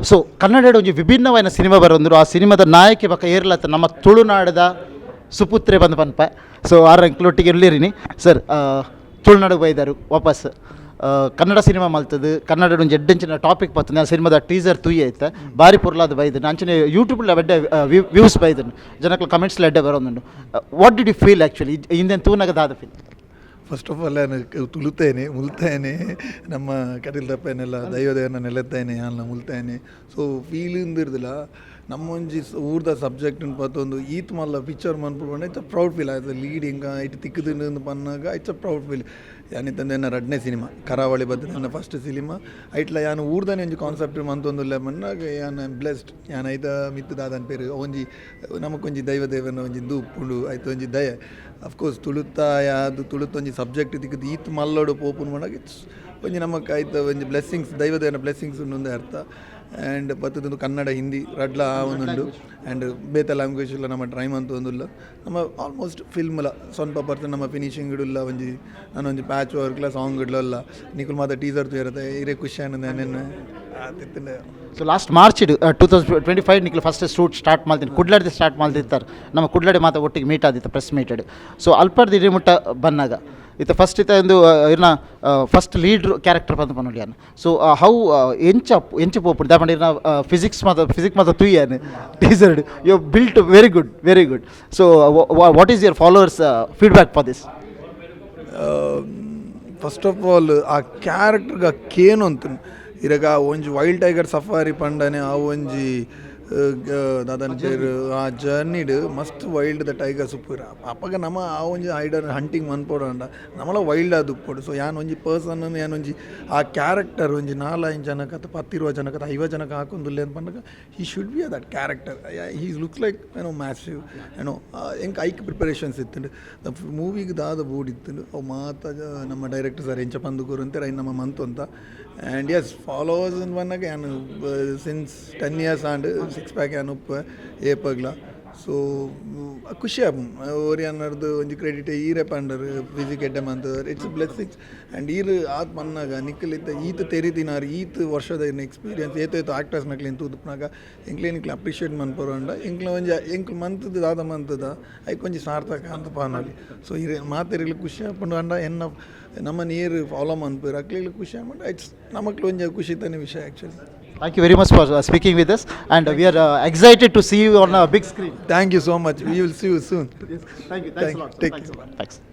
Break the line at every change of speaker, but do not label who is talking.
ಸೊ ಕನ್ನಡ ಒಂಜಿ ವಿಭಿನ್ನವಾಯಿನ ಸಿನಿಮಾ ಬರೊಂದುಂಡು. ಆ ಸಿನಿಮಾದ ನಾಯಕಿ ಬೊಕ್ಕ ಏರ್ಲತ್ತ ನಮ್ಮ ತುಳುನಾಡದ ಸುಪುತ್ರೆ ಬಂದು ಪನ್ಪ. ಸೊ ಆರ್ ಎಂಕ್ಲೊಟ್ಟಿಗೆ ಉಲ್ಲೇರಿನಿ. ಸರ್, ತುಳುನಾಡು ಬೈದರು ವಾಪಸ್, ಕನ್ನಡ ಸಿನಿಮಾ ಮಲ್ತದು, ಕನ್ನಡ ಒಂಜಿ ಎಡ್ಡೆಂಚಿನ ಟಾಪಿಕ್ ಬರ್ತದೆ. ಆ ಸಿನಿಮಾದ ಟೀಸರ್ ತೂಯಿ ಐತೆ, ಬಾರಿ ಪೊರ್ಲಾದ ಬೈದನು. ಅಂಚನೆ ಯೂಟ್ಯೂಬ್ ಎಡ್ಡೆ ವ್ಯೂಸ್ ಬೈದನು, ಜನಕ್ಲ ಕಮೆಂಟ್ಸ್ ಎಡ್ಡೆ ಬರೋದುಂಡು. What did you feel actually? ಇಂದೆನ್ ತೂನಗ ದಾದ ಫೀಲ್?
ಫಸ್ಟ್ ಆಫ್ ಆಲ್ ನಾನು ತುಳುತೇನೆ, ಮುಲ್ತೇನೆ. ನಮ್ಮ ಕಟೀಲ್ ದಪ್ಪೇನೆಲ್ಲ ದೈವದೇವನ ನೆಲೆತ್ತೇನೆ, ಯಾನ್ ಮುಲ್ತೇನೆ. ಸೊ ಫೀಲ್ ಇಂದಿರ್ದಿಲ್ಲ. ನಮ್ಮ ಒಂಜಿ ಊರ್ದ ಸಬ್ಜೆಕ್ಟ್ ಪತ್ತೊಂದು ಈತ್ ಮಲ್ಲ ಪಿಕ್ಚರ್ ಮನ್ಪುಂಡ it's a proud feel. ಆಯ್ತು, ಲೀಡ್ ಹಿಂಗ ಇಟ್ಟು ತಿಕ್ಕುದು ಪನ್ನಾಗ it's a proud feel. ಯಾನಿತ್ತಂದೆ ಎನ್ನ ರಡ್ನೇ ಸಿನಿಮಾ, ಕರಾವಳಿ ಬದ್ದ ನನ್ನ ಫಸ್ಟ್ ಸಿನಿಮಾ. ಐಟ್ಲ ಯಾನ್ ಊರ್ದನೆ ಒಂಜಿ ಕಾನ್ಸೆಪ್ಟ್ ಮಂತೊಂದುಲ್ಲೆ ಪನ್ನಾಗ ಯಾನ್ ಬ್ಲೆಸ್ಡ್. ಯಾನ್ ಐತ ಮಿತ್ತು ದಾದನ್ ಪೇರು, ಒಂಜಿ ನಮಕೊಂಜಿ ದೈವ ದೇವನ ಒಂಜಿ ಇಂದು ಉಪ್ಪುಂಡು, ಐತ ಒಂಜಿ ದಯೆ. ಅಫ್ಕೋರ್ಸ್ ತುಳುತ್ತಾಯ ಅದು ತುಳುತ್ತ ಒಂಜಿ ಸಬ್ಜೆಕ್ಟ್ ತಿಕ್ಕುದು ಈತ್ ಮಲ್ಲೋಡು ಪೋಪುನು ಪಂಡಾಗ it's ಒಂಜಿ ನಮಕ್ ಐತ ಒಂಜಿ ಬ್ಲೆಸ್ಸಿಂಗ್ಸ್, ದೈವದೇವನ ಬ್ಲೆಸ್ಸಿಂಗ್ಸ್ ಉಂಡು ಅರ್ಥ. ಆ್ಯಂಡ್ ಬತ್ತದೊಂದು ಕನ್ನಡ, ಹಿಂದಿ ರಡ್ಲ ಆವೊಂದುಂಡು. ಆ್ಯಂಡ್ ಬೇತೆ ಲ್ಯಾಂಗ್ವೇಜ್ ಎಲ್ಲ ನಮ್ಮ ಟ್ರೈ ಮಂತೊಂದುಲ್ಲ. ನಮ್ಮ ಆಲ್ಮೋಸ್ಟ್ ಫಿಲ್ಮ್ಲ ಸ್ವಲ್ಪ ಪರ್ಸೆಂಟ್ ನಮ್ಮ ಫಿನಿಶಿಂಗ್ ಇಡುಲ್ಲ. ಒಂಜಿ ನಾನು ಒಂಜಿ ಪ್ಯಾಚ್ ವರ್ಕ್ಲ ಸಾಂಗ್ ಇಡ್ಲಲ್ಲ. ನಿಕುಲ್ ಮಾತ ಟೀಸರ್ ತೂಯರತೆ, ಇರೆ ಖುಷಿ ಆನಂದ ನೆನ್ನೆ ಆತಿತ್ತಂಡೆ.
ಸೊ ಲಾಸ್ಟ್ ಮಾರ್ಚ್ 2025 ನಿಕ್ಲು ಫಸ್ಟ್ ಶೂಟ್ ಸ್ಟಾರ್ಟ್ ಮಾಡ್ತೀನಿ, ಕುಡ್ಲಾಡ್ದು ಸ್ಟಾರ್ಟ್ ಮಾಡ್ತಿರ್ತಾರೆ. ನಮ್ಮ ಕುಡ್ಲಾಡಿ ಮಾತ ಒಟ್ಟಿಗೆ ಮೀಟ್ ಆದಿತ್ತು ಪ್ರೆಸ್ ಮೀಟೆಡ್. ಸೊ ಅಲ್ಪರ್ದು ಇಡೀ ಮುಟ್ಟ ಬಂದಾಗ ಇತ್ತ ಫಸ್ಟ್ ಇತ್ತ ಒಂದು ಇರ್ನ ಫಸ್ಟ್ ಲೀಡ್ ಕ್ಯಾರೆಕ್ಟರ್ ಬಂದು ಪನೊಲಿ. ಸೊ how ಎಂಚ ಎಂಚ ಪೋಪುಂಡು ದಾಪಂಡ ಇರ್ನ ಫಿಸಿಕ್ಸ್ ಮಾತ, ಫಿಸಿಕ್ ಮಾತ ತೂಯಾನು teaser. You built very good, very good. So what is your followers' feedback for this?
First of all ಆ ಕ್ಯಾರೆಕ್ಟರ್ಗೆ ಕೇನು ಅಂತ ಇರಗ ಒಂಜಿ ವೈಲ್ಡ್ ಟೈಗರ್ ಸಫಾರಿ ಪಂಡನೆ, ಆ ಒಂಜಿ ದಾದನ ಪೇರು, ಆ ಜರ್ನಿಡ್ ಮಸ್ತ್ ವೈಲ್ಡ್ ದ ಟೈಗರ್ಸ್ ಉಪ್ಪುರ. ಅಪಗ ನಮ ಆ ಒಂಜಿ ಹೈಡರ್ ಹಂಟಿಂಗ್ ಮನ್ಪೊಡು ನಮಲ ವೈಲ್ಡ್ ಆದ್ ಉಪ್ಪೊಡು. ಸೊ ಯಾನ್ ಒಂಜಿ ಪರ್ಸನ್, ಯಾನ್ ಒಂಜಿ ಆ ಕ್ಯಾರೆಕ್ಟರ್ ಒಂಜಿ ನಾಲೈದು ಜನಕ್ಕೆ ಅಥವಾ 10 20 ಜನಕ್ಕೆ ಅಥವಾ 50 ಜನಕ್ಕೆ ಹಾಕೊಂದುಲ್ಲೆ ಅಂತ ಪನ್ನಗ he should be that character. He looks like ಏನೋ ಮ್ಯಾಸಿವ್ ಏನೋ. ಎಂಕ್ ಐಕ್ ಪ್ರಿಪರೇಷನ್ಸ್ ಇತ್ತುಂಡು. ಮೂವಿಗೆ ದಾದ ಬೋರ್ಡ್ ಇತ್ತುಂಡು, ಅವು ಮಾತ ನಮ್ಮ ಡೈರೆಕ್ಟರ್ ಸರ್ ಎಂಚ ಪಂದುಕೂರು ಅಂತಾರೆ, ಐನ್ ನಮ್ಮ ಮಂತು ಅಂತ. ಆ್ಯಂಡ್ ಎಸ್, ಫಾಲೋವರ್ಸ್ ಅಂತ ಬಂದಾಗ ಯಾನು ಸಿನ್ಸ್ 10 ಇಯರ್ಸ್ ಆಂಡ್ ಸಿಕ್ಸ್ ಪ್ಯಾಕ್ ಯಾನ್ ಉಪ್ಪ ಏಪಗ್ಲ. ಸೊ ಖುಷಿ ಆಪುಂಡು. ಒರಿ ಅನ್ನರ್ದು ಒಂಜಿ ಕ್ರೆಡಿಟ್ ಈರೆ ಪಂಡರ್, ಫಿಸಿಕ್ ಎಡ್ಡೆ ಮಂತ್, it's blessings. And ಈರ್ ಆತ್ ಪನ್ನಾಗ ನಿಕ್ಕಲ್ ಇತ್ತ ಈತ್ ತೆರಿದಿನಾರ್, ಈತ್ ವರ್ಷದ ಎಕ್ಸ್ಪೀರಿಯನ್ಸ್ ಏತೇತೋ ಆ್ಯಕ್ಟರ್ಸ್ ನಕ್ಲೆನ್ ತೂದುಪ್ನಾಗ ಎಂಕ್ಲೆ ನಿಕ್ಲೆ ಅಪ್ರಿಷಿಯೇಟ್ ಮನ್ಪೊರಂಡ. ಎಂಕ್ಲ ಒಂಜಿ ಎಂಕ್ಲು ಮಂತದ ದಾದ ಮಂತದ ಐಕ್ ಒಂಜಿ ಸಾರ್ಥಕ ಅಂತ ಪಾನೊಲಿ. ಸೊ ಇರೆ ಮಾತೆರೆಗ್ಲ ಖುಷಿ ಆಪುಂಡು. ಅಂಡ ಎನ್ನ ನಮ್ಮ ನೀರು ಫಾಲೋ ಮನ್ಪುರ್ ಅಕ್ಲೆಗ್ಲ ಖುಷಿ ಆಪುಂಡು. It's ನಮಕ್ಲು ಒಂಜಿ ಖುಷಿ ತಾನೆ ವಿಷಯ actually.
Thank you very much for speaking with us, and we are excited to see you on big screen.
Thank you so much. We will see you soon.
Thank you.
Thank you. Take care.
Thanks.